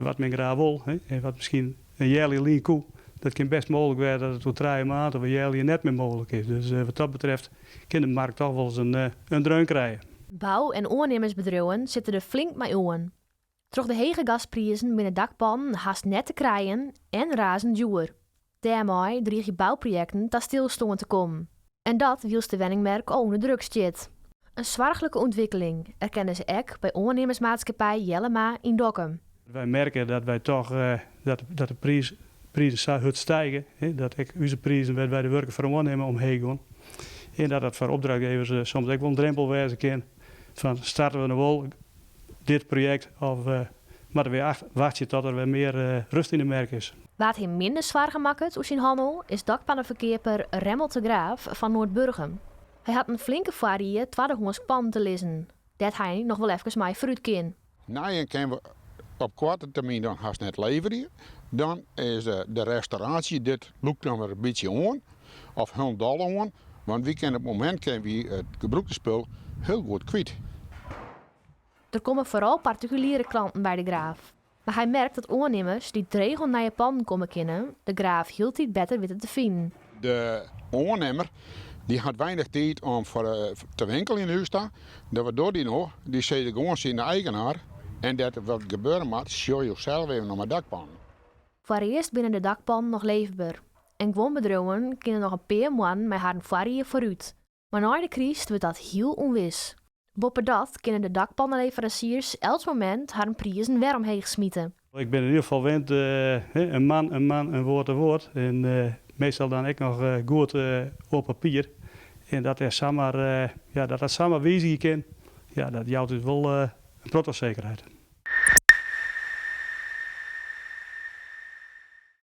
Wat men graach wol en wat miskien in healjier lyn koe, dat kin bêst mooglik wêze dat it oer trije maand of in healjier net mear mooglik is. Dus wat dat betreft kin de markt toch wolris in dreun krije. Bou en oannimmersbedriuwen sitte der flink mei oan. Troch de hege gasprizen binne dakpannen hast net te krijen en razend djoer. Dêrmei driigje bouprojekten ta stilstân te kommen. En dat wylst de wenningmerk al ûnder druk stiet. In soarchlike ûntwikkeling erkenne se ek by oannimmersmaatskippij Jellema yn Dokkum. Wy merke dat wy toch dat de prizen sa hurd stige, dat ek ús prizen wêr't wy de wurken foar oannimme omheech gean. En dat dat foar opdrachtgevers soms ek wol in drempel wêze kin fan starte we no wol dit projekt of moatte wy wachtsje tot der wer mear rust yn de merk is. Wa't him minder soargen makket oer syn hannel is dakpanneferkeaper Remmelt de Graaf fan Noardburgum. Hy hat in flinke foarrie twaddehânsk pannen te lizzen, dêr't hy noch wol efkes mei foarút kin. Nije kinne we op koarte termyn dan hast net leverje. Dan is de restauraasje, dit lûkt dan wer in bytsje oan, of hielendal oan, want wy kinne op it momint kinne wy it gebrûkte spul hiel goed kwyt. Der komme foaral partikuliere klanten by De Graaf. Mar hy merkt dat oannimmers dy't dreech oan nije pannen komme kinne, De Graaf hieltyd better witte te finen. De oannimmer dy hat weinich tiid om foar te winkeljen yn hûs ta. Dat wat docht dy no? Dy sizze gewoan tsjin de eigenaar en dêr't wat gebeure moat, sjoch jo sels even nei mei dakpannen. Foarearst binne de dakpannen noch leverber en guon bedriuwen kinne noch in pear moannen mei harren foarrie foarút. Mar nei de kryst wurdt dat hiel ûnwis. Boppedat kinne de dakpanneleveransiers elts momint harren prizen wer omheech smite. Ik bin yn ieder gefal wend, in man in man, in woord in woord. En meastal dan ek noch goed op papier. En dat der samar, ja, dat dat samar wizigje kin, ja, dat jout ús wol in protte onzekerheid.